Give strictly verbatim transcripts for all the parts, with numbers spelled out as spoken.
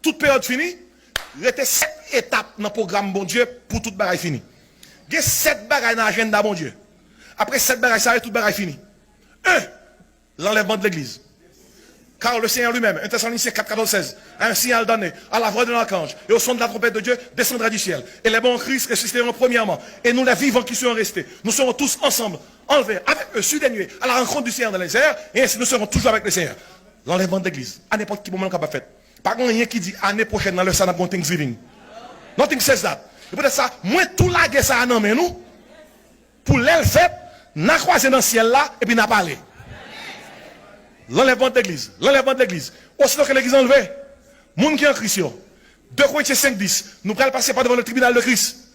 tout peryòd fini, rete sèt etap nan pwogram Bondye pou tout bagay fini. Gen sèt bagay nan ajanda Bondye. Apre sèt bagay sa yo, tout bagay fini. En, l'enlèvement de l'Église. Car le Seigneur lui-même, un Thessaloniciens quatre, quatorze, seize, à un signal donné, à la voix d'un archange, et au son de la trompette de Dieu, descendra du ciel. Et les morts en Christ ressusciteront premièrement. Et nous, les vivants qui serons restés, nous serons tous ensemble enlevés avec eux sur des nuées à la rencontre du Seigneur dans les airs, et ainsi nous serons toujours avec le Seigneur. L'enlèvement de l'Église, à n'importe quel moment, capable fait. Pa gen anyen ki di ane pwochèn nan lè sa n ap gen Thanksgiving. Nothing says that. E poutèt sa, mwen tou lage sa a nan men nou. Pou lè l fèt, n a kwaze nan syèl la, epi n a pale. L'enlèvement de l'Église, l'enlèvement de l'Église. Aussitôt que l'Église enlevée, moun ki an Kris yo. De Korentyen senk dis, nou pral pase pa devan le tribunal de Christ.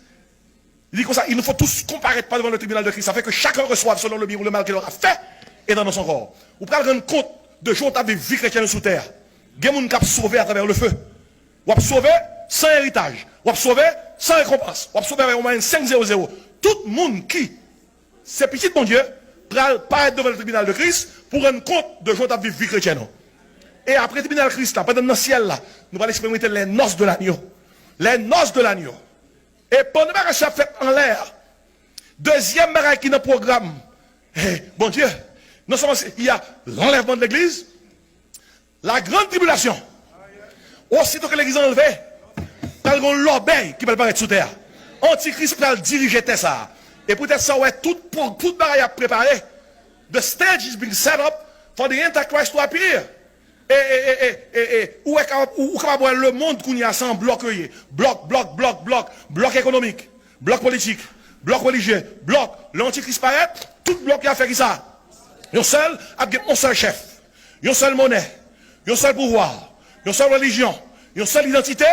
Li di konsa, il nous faut tous comparaître par devant le tribunal de Christ, afin que chacun reçoive selon le bien ou le mal qu'il aura fait, et dans son corps. Ou pral rann kont de jan w t ap viv vi kretyèn ou sou tè a. Gen moun k ap sove atravè le feu. W ap sove san eritaj. W ap sove san rekonpans. W ap sove avèk yon mwayèn senk zewo zewo. Tout moun ki se pitit Bondye pral parèt devan le tribunal de Christ pou rann kont de jan w t ap viv vi kretyèn ou. E apre tribinal Kris la, pandan n nan syèl la, nou pral espere rete les noces de l'agneau. Les noces de l'agneau. E pandan bagay sa ap fèt anlè a, dezyèm bagay ki nan pwogram, eh, Bondye, non sèlman se, il y a l'enlèvement de l'Église, la grande tribulation. Aussitôt que l'Église enlevée, pral gen yon lòbèy ki pral parèt sou tè a. Antikris pral dirije tè sa a. E poutèt sa, w wè tout, pou, tout bagay ap prepare. The stage is being set up for the Antichrist to appear. E, e, e, e, e, e, ou wè kapab, ou, ou kapab wè lemonn kounye a se yon blòk yo ye. Blòk, blòk, blòk, blòk. Blòk ekonomik, blòk politik, blòk relijye, blòk. Lè Antikris parèt, tout blòk yo ap fè kisa? Yon sèl, ap gen yon sèl chèf, yon sèl monè, yon sèl pouvwa, yon sèl relijyon, yon sèl idantite.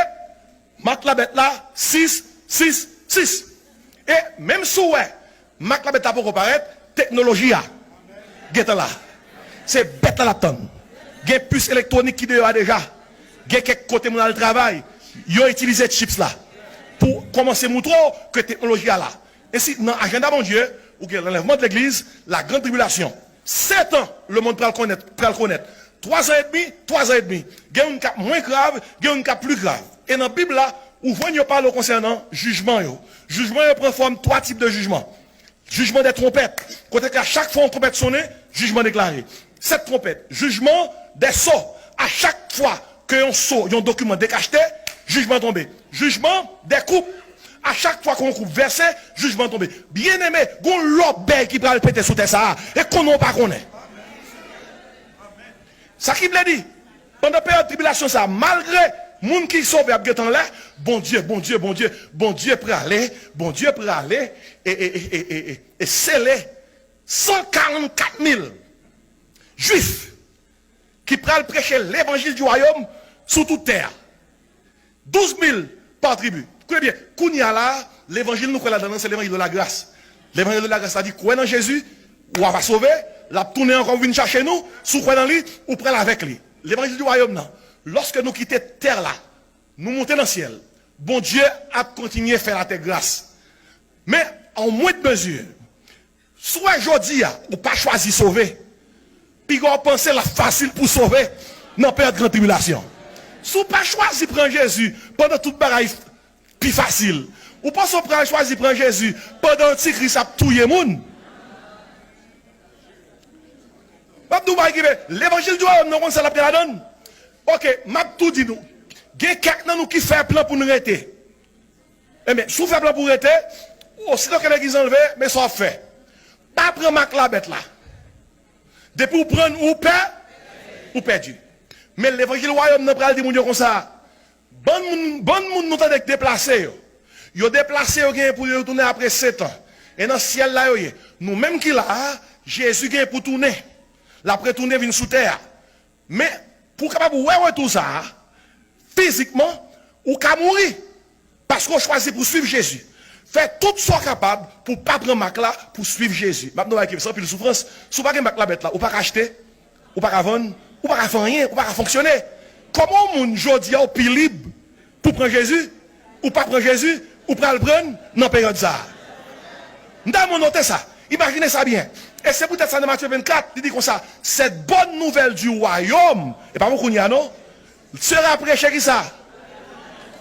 Mak labèt la, sis, sis, sis. E menm si w wè mak labèt la poko parèt, teknoloji a gentan la. Se bèt la l ap tann. Gen pis elektwonik ki deyò a deja. Gen kèk kote moun al travay, yo itilize chips la pou kòmanse moutre w ke teknoloji a la. Ensi, nan ajanda Bondye, ou gen l'enlèvement de l'Église, la grande tribulation. Sèt an, lemonn pral konèt, pral konèt. Twa zan edmi, twa zan edmi. Gen youn k ap mwen grav, gen youn k ap pli grav. E nan Bib la, ou jwenn yo pale w konsènan jijman yo. Jijman yo pran fòm twa tip de jijman. Jijman dè twonpèt, kote ke a chak fwa yon twonpèt sonnen, jijman deklare. Sèt twonpèt, jijman dè so, a chak fwa ke yon so, yon dokiman dekachte, jijman tonbe. Jijman dè koup, a chak fwa ke yon koup vèse, jijman tonbe. Byeneme, gon lòbèy ki pral pete sou tè sa a, e konnen w pa konnen. Sa ki vle di, pandan peryòd tribilasyon sa a, malgre moun ki sove ap gentan anlè, Bondye, Bondye, Bondye, Bondye prale, Bondye prale, e, e, e, e, e, e, e sele san karannkat mil Jwif ki pral preche levanjil di wayòm sou tout tè a. Douz mil pa tribi. Koute byen, kounye a la, levanjil nou kwè ladan l lan, se levanjil de la gras. Levanjil de la gras la di, kwè nan Jezi, w a va sove, l ap tounen ankò vin chache nou, si w kwè nan li, ou pral avèk li. Levanjil di wayòm nan, lòske nou kite tè la, nou monte nan syèl, Bondye ap kontinye fè latè gras. Men, en moindre mesure, si w wè jodi a, ou pa chwazi sove, piga w panse l ap fasil pou sove nan peryòd gran tribilasyon. Si w pa chwazi pran Jezi pandan tout bagay pi fasil, ou panse w pral chwazi pran Jezi pandan Antikris ap touye moun? M ap di w bagay ki vre, levanjil di wayòm nan, w konn sa l ap gen ladan l? Oke, m ap tou di nou, gen kèk nan nou ki fè plan pou n rete. Enben, si w fè plan pou w rete, osito ke legliz anlve, men sa w ap fè. Pa pran mak labèt la. Depi w pran l, ou pè, ou pèdi. Men levanjil wayòm nan pral di moun yo konsa, bann moun, bann moun nou tande k deplase yo, yo deplase, yo genyen pou yo tounen apre sèt an. E nan syèl la yo ye. Nou menm ki la a, Jezi genyen pou tounen. L ap retounen vin sou tè a. Men, pou w kapab wè retou sa a, fizikman, ou ka mouri. Paske w chwazi pou w swiv Jezi. Fè tout sa w kapab pou w pa pran mak la, pou w swiv Jezi. M ap di w bagay ki se anpil soufrans. Si w pa gen mak labèt la, ou pa ka achte, ou pa ka vann, ou pa ka fè anyen, ou pa ka fonksyone. Kòman yon moun jodi a w pi lib pou w pran Jezi, ou pa pran Jezi, ou pral pran l nan peryòd sa a? M ta renmen w note sa. Imajine sa byen. E se poutèt sa nan Matye vennkat, li di konsa, cette bonne nouvelle du royaume, e pa pou kounye a non, sera prêchée kisa?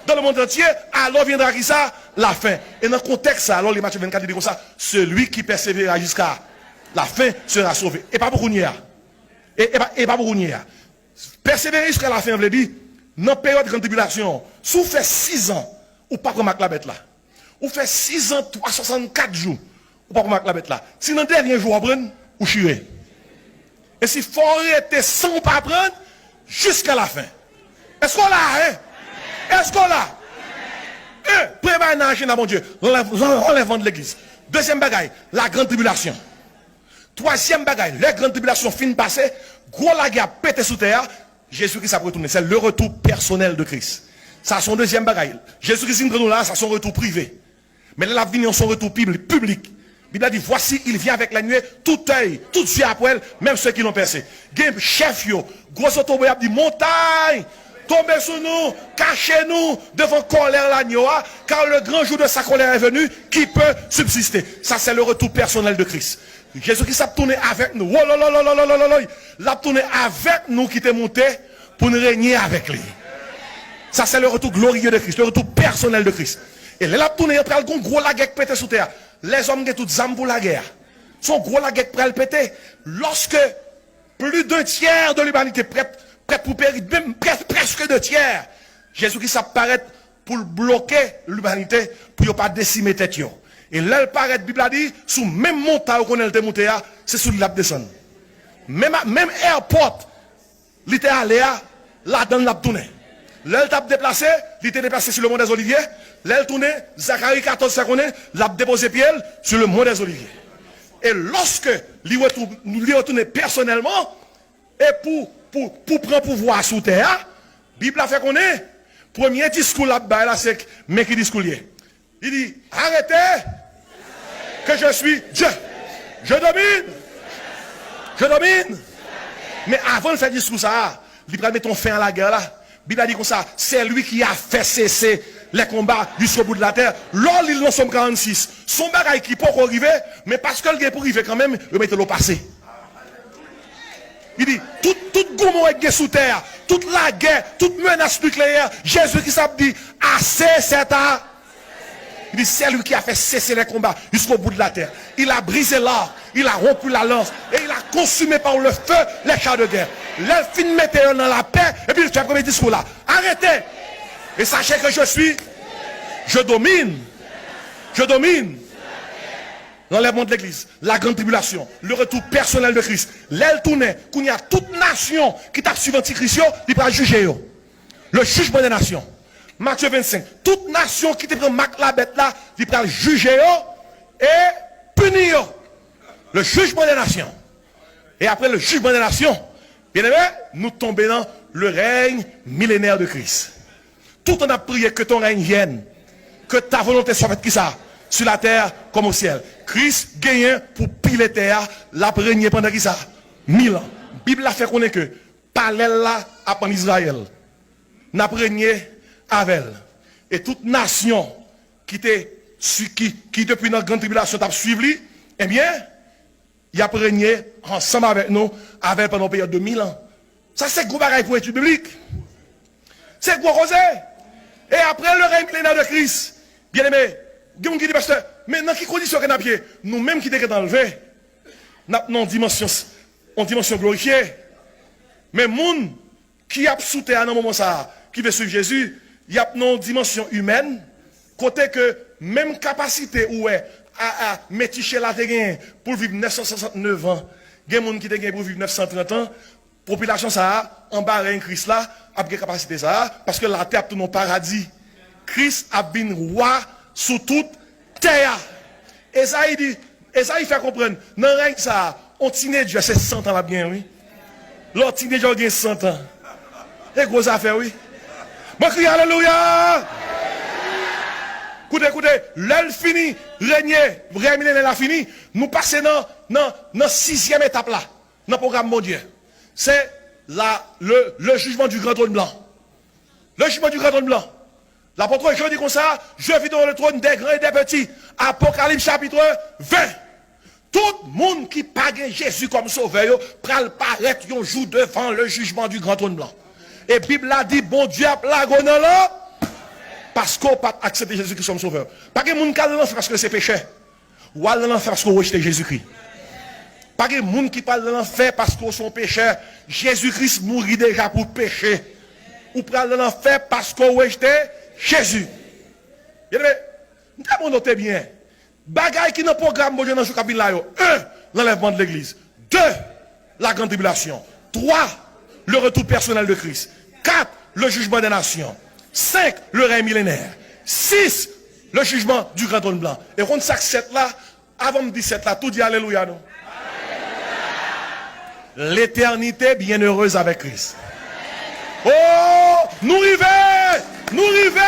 dans le monde entier, alors viendra qui ça? La fin. E nan kontèks sa, lè w li Matye vennkat, li di konsa, celui qui persévérera jusqu'à la fin sera sauvé. E pa pou kounye a. E, e pa, e pa pou kounye a. Pèsevere jiska lafen an vle di, nan peryòd grann tribilasyon an, si w fè sizan, ou pa pran mak labèt la. Ou fè sizan, twa san swasannkat jou, ou pa pran mak labèt la. Si nan dènye jou w ap pran, ou chire. E si fò w rete san w pa pran, jiska lafen. Èske w la, en? Èske w la? En, premye bagay nan ajanda Bondye, lanlèv-, lanlèvman de legliz. Dezyèm bagay, la grande tribulation. Twazyèm bagay, lè grann tribilasyon fin pase, gwo lagè ap pete sou tè a, Jezi Kris ap retounen. Se le retour personnel de Christ. Sa se yon dezyèm bagay. Jezi Kris vin pran nou la, sa se yon retou prive. Men lè l ap vini an, se yon retou pibli-, piblik. Bib la di, voici, il vient avec les nuées, tout œil, tout yeux ap wè l, même ceux qui l'ont percé. Gen chèf yo, gwo zotobre ap di, montagne, tonbe sou nou, kache nou devan kòlè lagno a, car le grand jour de sa colère est venu, qui peut subsister? Sa se le retour personnel de Christ. Jezi Kris ap tounen avèk nou. Wolololololololololol. L ap tounen avèk nou ki te moute pou n renye avèk li. Sa se le retour glorieux de Christ, le retour personnel de Christ. E lè l ap tounen, pral gon gwo lagè k pete sou tè a. Lèzòm gen tout zam pou lagè a. Se yon gwo lagè k pral pete. Lorsque plus d'un tiers de l'humanité prête, prête pour périr, menm prè-, prèske de tyè, Jezi Kris ap parèt pou l bloke limanite, pou yo pa desime tèt yo. E lè l parèt, Bib la di, sou menm montay ou konnen l te moute a, se sou li l ap desann. Menm, menm airport li te ale a, ladan l l ap tounen. Lè l t ap deplase, li te deplase sou le mont des Oliviers. Lè l tounen, Zakari katòz fè konnen l ap depoze pye l sou le mont des Oliviers. E lòske li retou-, li retounen pèsonèlman, e pou, pou, pou pran pouvwa a sou tè a, Bib la fè konnen, premye diskou l ap bay la, se k-, men ki diskou l ye. Li di, arrêtez, que je suis Dieu. Je domine. Je domine. Men avan l fè diskou sa a, li pral mete yon fen a lagè la. Bib la di konsa, c'est lui qui a fait cesser les combats jusqu'au bout de la terre. Lè w li l nan Sòm karannsis, se yon bagay ki poko rive, men paske l gen pou rive kanmenm, yo mete l o pase. Li di, tout, tout goumen w gen sou tè a, tout lagè, tout menas nikleyè, Jezi Kris ap di, assez, c'est a-, il dit, c'est lui qui a fait cesser les combats jusqu'au bout de la terre. Il a brisé l'arc, il a rompu la lance, et il a consumé par le feu les chars de guerre. Lè l fin mete yo nan lapè, epi l fè premye diskou la. Arrêtez et sachez que je suis, je domine, je domine. L'enlèvement de l'église, la grande tribulation, le retour personnel de Christ. Lè l tounen, kounye a tout nasyon ki t ap swiv antikris yo, li pral jije yo. Le jugement des nations. Matye vennsenk. Tout nasyon ki te pran mak labèt la, li pral jije yo e pini yo. Le jugement des nations. Et après le jugement des nations, bien-aimé, nou tonbe nan le règne millénaire de Christ. Tout an ap priye, que ton règne vienne, que ta volonté soit faite, kisa? Sur la terre comme au ciel. Kris genyen pou pile tè a, l ap renye pandan kisa? Mil an. Bib la fè konnen ke palè l la ap ann Izrayèl. N ap renye avè l. E tout nasyon ki te, ki, ki depi nan grann tribilasyon t ap swiv li, ebyen, y ap renye ansanm avèk nou, avè l pandan yon peryòd de mil an. Sa se gwo bagay pou etid biblik. Se gwo koze. E apre le règne millénaire de Christ, byeneme, gen moun ki di, pastè, men nan ki kondisyon ke n ap ye? Nou menm ki te gentan leve, n ap nan yon dimansyon, yon dimansyon glorifye. Men moun ki ap sou tè a nan moman sa a, ki vle swiv Jezi, y ap nan yon dimansyon imèn, kote ke menm kapasite ou wè a, a, Metichela te genyen pou l viv nèf san swasantnèf an, gen moun ki te genyen pou viv nèf san trant an, popilasyon sa a, anba rèy Kris la, ap gen kapasite sa a, paske latè ap tounen yon paradi. Kris ap vin wa sou tout tè a. Ezayi di, Ezayi fè konprann, nan rèy sa a, on tinedjè se san tan l ap genyen, wi. Lè w tinedjè w gen san tan. E gwo zafè, wi. Mwen kriye alelouya! Koute, koute, lè l fini, renye, rèy milenè la fini, nou pase nan, nan, nan sizyèm etap la, nan pwogram Bondye. Se la, le, le jugement du grand trône blanc. Le jugement du grand trône blanc. Lapot Jan di konsa, je vis devant le trône des grands et des petits. Apocalypse chapitre vingt. Tout moun ki pa gen Jezi kòm sovè yo pral parèt yon jou devan le jugement du grand trône blanc. E Bib la di Bondye ap lage w nan lan-, Paske w pa t aksepte Jezikri kòm sovè. Pa gen moun k al nan lanfè paske se pechè. Ou al nan lanfè paske w rejte Jezikri. Pa gen moun ki pral nan lanfè paske w se yon pechè. Jezikri mouri deja pou peche. Ou pral nan lanfè paske w rejte Jezi. Byeneme, m ta mande w te byen. Bagay ki nan pwogram Bondye nan jou k ap vin la yo. Un, l'enlèvement de l'église. Deux, la grande tribulation. Trois, le retour personnel de Christ. Quatre, le jugement des nations. Cinq, le règne millénaire. Six, le jugement du grand trône blanc. E w konn sa k sèt la? Avan m di sèt la, tou di alelouya non. L'éternité bienheureuse avec Christ. Oh, nou rive! Nou rive!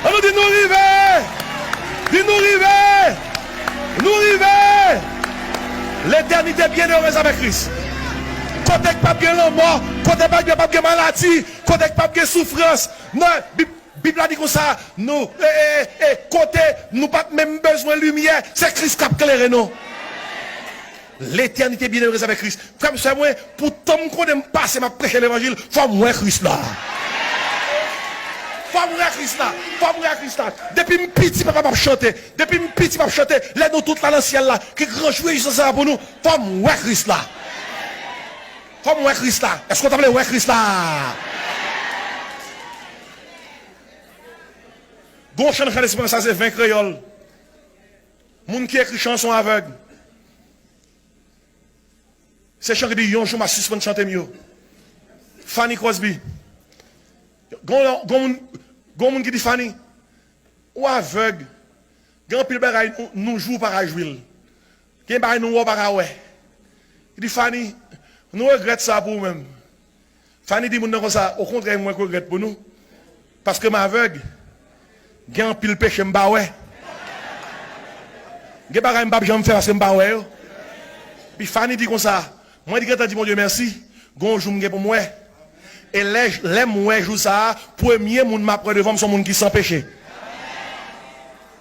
Ann nou di nou rive! Di nou rive! Nou rive! L'éternité bienheureuse avec Christ. Kote k p ap gen lanmò, kote k p ap gen, p ap gen maladi, kote k p ap gen soufrans. Non, Bib, Bib la di konsa, nou, e, e, e, kote nou p ap menm bezwen limyè, se Kris k ap klere nou. L'éternité bienheureuse avec Christ. Frè m, sè mwen, pou tan m konnen m pase, m ap preche levanjil, fò m wè Kris la. Fò m wè Kris la. Fò m wè Kris la. Depi m piti, papa m ap chante. Depi m piti, m ap chante. Lè nou tout la nan syèl la, ki gran jou rejwisans sa pou nou, fò m wè Kris la. Fò m wè Kris la. Èske w ta vle wè Kris la? Gon chan nan chan Lespri, sa se ven kreyòl. Moun ki ekri chan an se yon avèg. Se chan ki di, yon jou m a sispann chante m yo. Fanny Crosby. Gon, gon moun, gon moun ki di, Fanny, ou avèg. Gen anpil bagay nou, nou jwe ou pa ka jwe l. Gen bagay nou wè ou pa ka wè. Li di, Fanny, nou regrèt sa pou ou menm. Fanny di moun nan konsa, okontrè, mwen k regrèt pou nou. Paske m avèg, gen anpil peche m pa wè. Gen bagay m p ap janm fè paske m pa wè yo. Epi Fanny di konsa, mwen t gentan di Bondye mèsi, gen yon jou m gen pou m wè. E lè, lè m wè jou sa a, premye moun m ap wè devan m se yon moun ki san peche.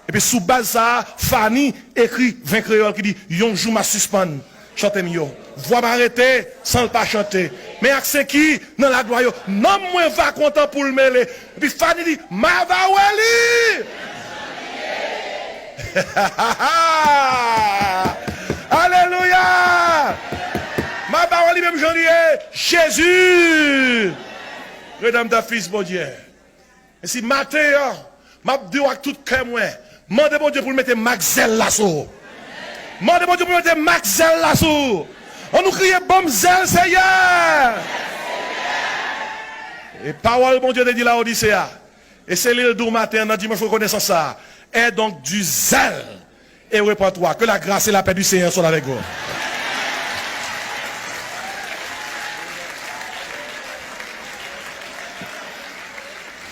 Epi sou baz sa a, Fanny ekri ven kreyòl ki di, yon jou m a sispann chante m yo. Vwa m a rete san l pa chante. Men ak sen ki nan laglwa yo, nanm mwen va kontan pou l mele. Epi Fanny di, m a va wè li! Alelouya! M a va wè li menm jan li ye. Jezi! Redanmtè, Fis Bondye. E si maten an, m ap di w ak tout kè mwen, mande Bondye pou l mete mak zèl la sou ou. Mande Bondye pou l mete mak zèl la sou ou. Ann nou kriye, ban m zèl, Seyè! E pawòl Bondye te di Lawodise a, e se li l di w maten an nan dimanch rekonesans sa a, aie donc du zèle et repens-toi. Que la grâce et la paix du Seigneur soient avec vous.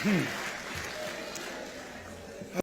Hmm.